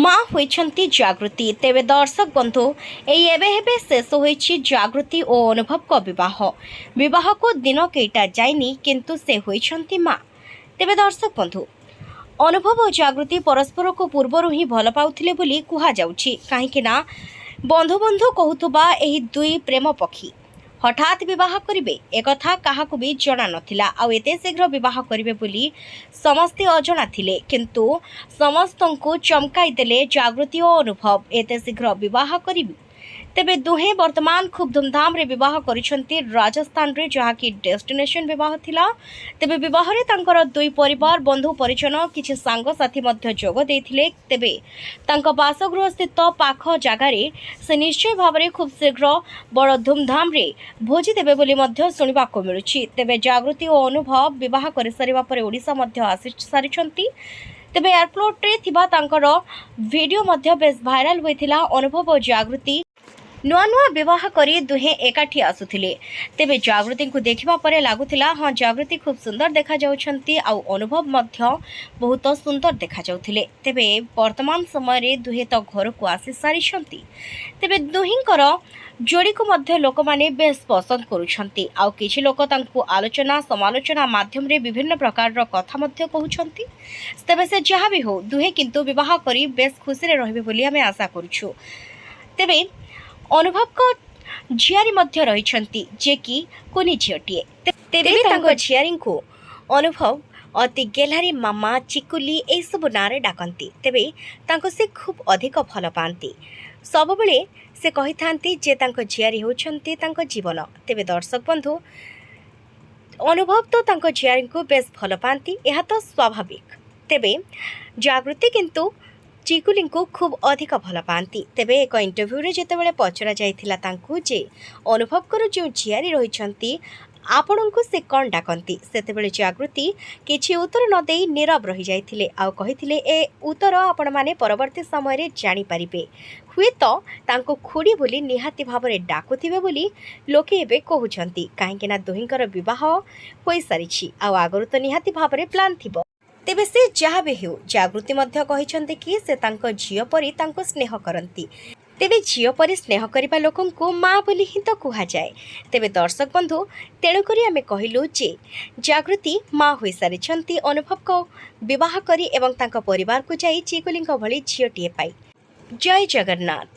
ମା ହୋଇଛନ୍ତି ଜାଗୃତି। ତେବେ ଦର୍ଶକ ବନ୍ଧୁ, ଏଇ ଏବେ ଏବେ ଶେଷ ହୋଇଛି ଜାଗୃତି ଓ ଅନୁଭବଙ୍କ ବିବାହ। ବିବାହକୁ ଦିନ କେଇଟା ଯାଇନି, କିନ୍ତୁ ସେ ହୋଇଛନ୍ତି ମା। ତେବେ ଦର୍ଶକ ବନ୍ଧୁ, ଅନୁଭବ ଓ ଜାଗୃତି ପରସ୍ପରକୁ ପୂର୍ବରୁ ହିଁ ଭଲ ପାଉଥିଲେ ବୋଲି କୁହାଯାଉଛି, କାହିଁକି ନା ବନ୍ଧୁ ବନ୍ଧୁ କହୁଥିବା ଏହି ଦୁଇ ପ୍ରେମ ପକ୍ଷୀ ହଠାତ୍ ବିବାହ କରିବେ, ଏକଥା କାହାକୁ ବି ଜଣା ନଥିଲା। ଆଉ ଏତେ ଶୀଘ୍ର ବିବାହ କରିବେ ବୋଲି ସମସ୍ତେ ଅଜଣା ଥିଲେ। କିନ୍ତୁ ସମସ୍ତଙ୍କୁ ଚମକାଇ ଦେଲେ ଜାଗୃତି ଓ ଅନୁଭବ ଏତେ ଶୀଘ୍ର ବିବାହ କରିବି। ତେବେ ଦୁହେଁ ବର୍ତ୍ତମାନ ଖୁବ୍ ଧୁମଧାମରେ ବିବାହ କରିଛନ୍ତି ରାଜସ୍ଥାନରେ, ଯାହାକି ଡେଷ୍ଟିନେସନ୍ ବିବାହ ଥିଲା। ତେବେ ବିବାହରେ ତାଙ୍କର ଦୁଇ ପରିବାର, ବନ୍ଧୁ ପରିଜନ, କିଛି ସାଙ୍ଗସାଥି ମଧ୍ୟ ଯୋଗ ଦେଇଥିଲେ। ତେବେ ତାଙ୍କ ବାସଗୃହ ସ୍ଥିତ ପାଖ ଜାଗାରେ ସେ ନିଶ୍ଚୟ ଭାବରେ ଖୁବ୍ ଶୀଘ୍ର ବଡ଼ ଧୁମଧାମରେ ଭୋଜି ଦେବେ ବୋଲି ମଧ୍ୟ ଶୁଣିବାକୁ ମିଳୁଛି। ତେବେ ଜାଗୃତି ଓ ଅନୁଭବ ବିବାହ କରିସାରିବା ପରେ ଓଡ଼ିଶା ମଧ୍ୟ ଆସି ସାରିଛନ୍ତି। ତେବେ ଏୟାରପୋର୍ଟରେ ଥିବା ତାଙ୍କର ଭିଡ଼ିଓ ମଧ୍ୟ ବେଶ୍ ଭାଇରାଲ ହୋଇଥିଲା। ଅନୁଭବ ଓ ଜାଗୃତି ନୂଆ ନୂଆ ବିବାହ କରି ଦୁହେଁ ଏକାଠି ଆସୁଥିଲେ। ତେବେ ଜାଗୃତିଙ୍କୁ ଦେଖିବା ପରେ ଲାଗୁଥିଲା, ହଁ, ଜାଗୃତି ଖୁବ୍ ସୁନ୍ଦର ଦେଖାଯାଉଛନ୍ତି ଆଉ ଅନୁଭବ ମଧ୍ୟ ବହୁତ ସୁନ୍ଦର ଦେଖାଯାଉଥିଲେ। ତେବେ ବର୍ତ୍ତମାନ ସମୟରେ ଦୁହେଁ ତ ଘରକୁ ଆସି ସାରିଛନ୍ତି। ତେବେ ଦୁହିଁଙ୍କର ଯୋଡ଼ିକୁ ମଧ୍ୟ ଲୋକମାନେ ବେଶ୍ ପସନ୍ଦ କରୁଛନ୍ତି। ଆଉ କିଛି ଲୋକ ତାଙ୍କୁ ଆଲୋଚନା ସମାଲୋଚନା ମାଧ୍ୟମରେ ବିଭିନ୍ନ ପ୍ରକାରର କଥା ମଧ୍ୟ କହୁଛନ୍ତି। ତେବେ ସେ ଯାହା ବି ହଉ, ଦୁହେଁ କିନ୍ତୁ ବିବାହ କରି ବେଶ୍ ଖୁସିରେ ରହିବେ ବୋଲି ଆମେ ଆଶା କରୁଛୁ। ତେବେ ଅନୁଭବଙ୍କ ଝିଆରୀ ମଧ୍ୟ ରହିଛନ୍ତି, ଯିଏକି କୁନି ଝିଅଟିଏ। ତେବେ ତାଙ୍କ ଝିଆରୀଙ୍କୁ ଅନୁଭବ ଅତି ଗେହ୍ଲାରେ ମାମା, ଚିକୁଲି ଏଇସବୁ ନାଁରେ ଡାକନ୍ତି। ତେବେ ତାଙ୍କୁ ସେ ଖୁବ୍ ଅଧିକ ଭଲ ପାଆନ୍ତି। ସବୁବେଳେ ସେ କହିଥାନ୍ତି ଯେ ତାଙ୍କ ଝିଆରୀ ହେଉଛନ୍ତି ତାଙ୍କ ଜୀବନ। ତେବେ ଦର୍ଶକ ବନ୍ଧୁ, ଅନୁଭବ ତ ତାଙ୍କ ଝିଆରୀଙ୍କୁ ବେଶ୍ ଭଲ ପାଆନ୍ତି, ଏହା ତ ସ୍ୱାଭାବିକ। ତେବେ ଜାଗୃତି କିନ୍ତୁ ଚିକୁଲିଙ୍କୁ ଖୁବ୍ ଅଧିକ ଭଲ ପାଆନ୍ତି। ତେବେ ଏକ ଇଣ୍ଟରଭ୍ୟୁରେ ଯେତେବେଳେ ପଚରା ଯାଇଥିଲା ତାଙ୍କୁ ଯେ ଅନୁଭବଙ୍କର ଯେଉଁ ଝିଆରୀ ରହିଛନ୍ତି, ଆପଣଙ୍କୁ ସେ କ'ଣ ଡାକନ୍ତି, ସେତେବେଳେ ଜାଗୃତି କିଛି ଉତ୍ତର ନ ଦେଇ ନୀରବ ରହିଯାଇଥିଲେ ଆଉ କହିଥିଲେ, ଏ ଉତ୍ତର ଆପଣମାନେ ପରବର୍ତ୍ତୀ ସମୟରେ ଜାଣିପାରିବେ। ହୁଏତ ତାଙ୍କୁ ଖୁଡ଼ି ବୋଲି ନିହାତି ଭାବରେ ଡାକୁଥିବେ ବୋଲି ଲୋକେ ଏବେ କହୁଛନ୍ତି, କାହିଁକିନା ଦୁହିଁଙ୍କର ବିବାହ ହୋଇସାରିଛି ଆଉ ଆଗରୁ ତ ନିହାତି ଭାବରେ ପ୍ଲାନ୍ ଥିବ। ତେବେ ସେ ଯାହା ବି ହେଉ, ଜାଗୃତି ମଧ୍ୟ କହିଛନ୍ତି କି ସେ ତାଙ୍କ ଝିଅ ପରି ତାଙ୍କୁ ସ୍ନେହ କରନ୍ତି। ତେବେ ଝିଅ ପରି ସ୍ନେହ କରିବା ଲୋକଙ୍କୁ ମା ବୋଲି ହିଁ ତ କୁହାଯାଏ। ତେବେ ଦର୍ଶକ ବନ୍ଧୁ, ତେଣୁକରି ଆମେ କହିଲୁ ଯେ ଜାଗୃତି ମା ହୋଇସାରିଛନ୍ତି ଅନୁଭବଙ୍କ ବିବାହ କରି ଏବଂ ତାଙ୍କ ପରିବାରକୁ ଯାଇ ଚିକୁଲିଙ୍କ ଭଳି ଝିଅଟିଏ ପାଇ। ଜୟ ଜଗନ୍ନାଥ।